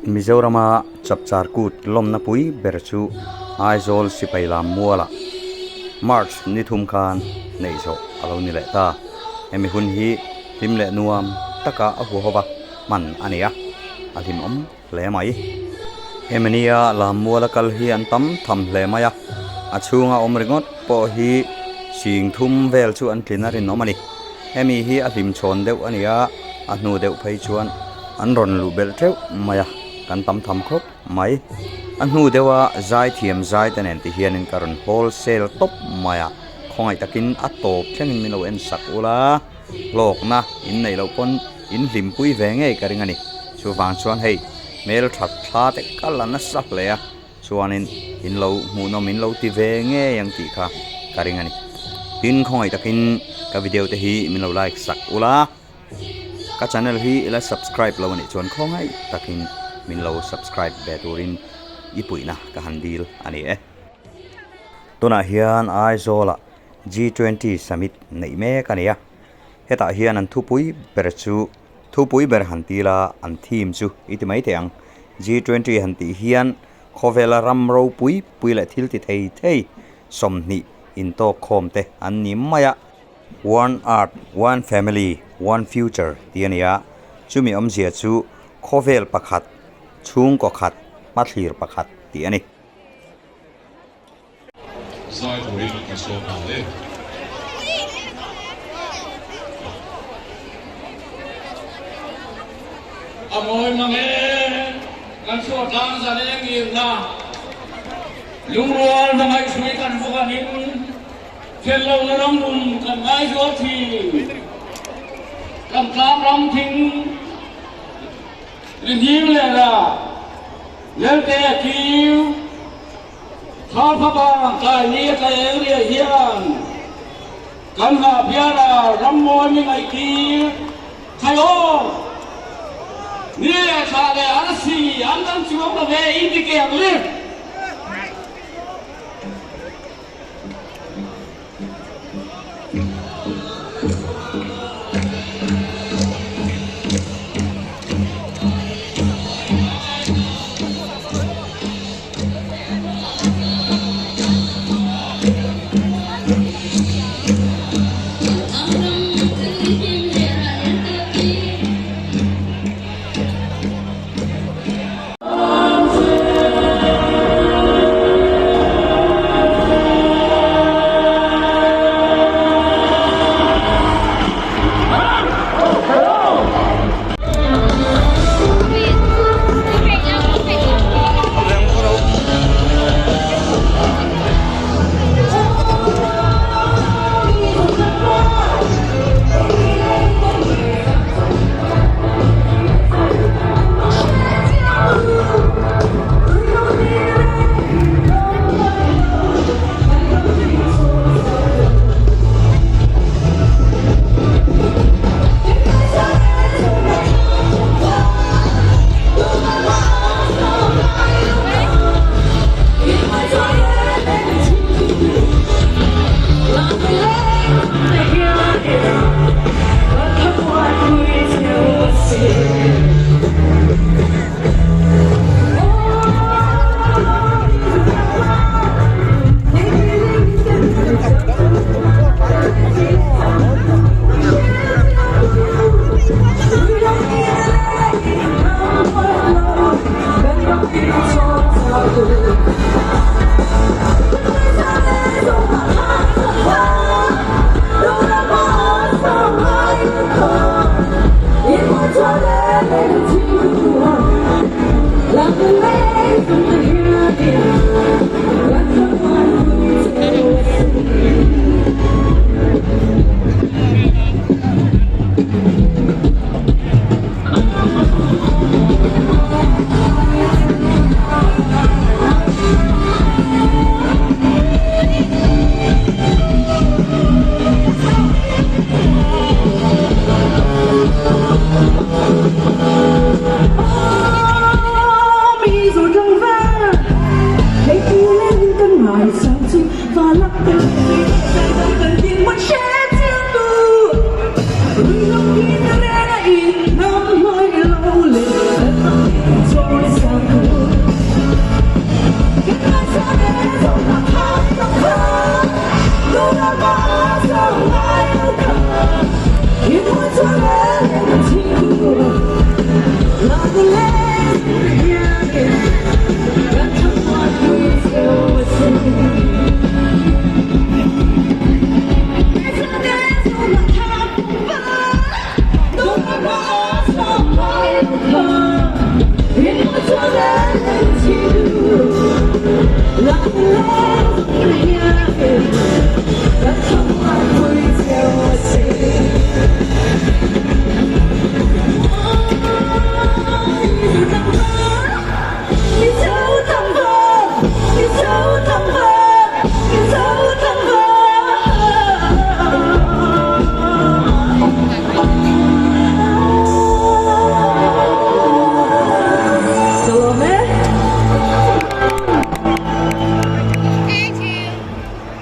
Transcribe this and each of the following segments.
Mizorama Chapchar Kut lawmna pui ber chu Aizawl Sipai Lam Mualah March ni thum khan neih zawh a lo ni leh ta. Hemi hun hi hlim leh nuam taka a huahova hman a ni a, a hlimawm hle mai. Hemi nia Lam Muala kal hi an tam tham hle mai a, a chhunga awm ringawt pawh hi sing thum vel chu an tlin a rinawm a ni. Hemi hi a hlimchhawn deuh a ni a, a hnu deuh phei chuan an rawn luh belh teuh mai a, kan tam tham khawp mai. A hnu deuha zai thiam zai te nen ti hianin ka rawn wholesale tawp mai a, khawngaih takin a tawp thlengin min lo en sak ula, hlawkna in neih loh pawn in hlimpui ve ngei ka ring a ni. Chuvang chuan hei hmelthat thla te ka la nasa hle a. Chuanin in lo hmuhnawm in lo ti ve ngei ang tih kha ka ring a ni. Tin, khawngaih takin ka video te hi min lo like sak ula, ka channel hi ila subscribe lo anih chuan khawngaih takin min lo subscribe ve turin i puihna ka han dil a ni e. Tunah hian Aizawlah G20 Summit neih mek a ni a, hetah hian an thupui ber chu Thupui ber han ti la, an theme chu i ti mai thei ang. G20 han tih hian khawvela ram ropui pui leh thil ti thei thei 20 intawk khawm te an ni mai a. One Earth, One Family, One Future tih a ni a, chumi awmzia chu khawvel pakhat, chhungkaw khat, hmathlir pakhat tih a ni. Zai turin ka sawm nghal e. A mawi mang e, kan chhuah tlang zan eng irna lungrual hna ngaihhrui kan vuk angin fel lohna ram nun kan ngaizual thin. Kan tlang ram thing lihnim leh la lelte a kiu. Thla fapa kai ni a tla eng riai hian kan hah phiara rammawi mi ngaihtir thei aw. Ni leh thla leh arsi an dang chuang lo ve i ti ke ang le.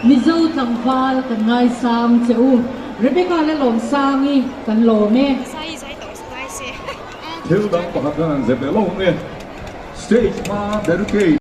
Mizo tlangval kan ngaisang che u. Rebecca Lalawmsangi kan lawm e. Thil dang pakhat khan an zep leh lo nge stage hma barricade.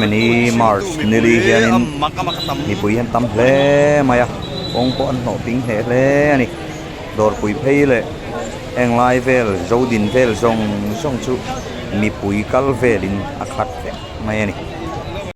Hemi ni March nili hianin mipui hi an tam hle mai a, kawng pawh an hnawh ping hle hle a ni. Dawrpui phei leh heng lai vel Zodin vel zawng zawng chu mipui kal velin a khat vek mai a ni.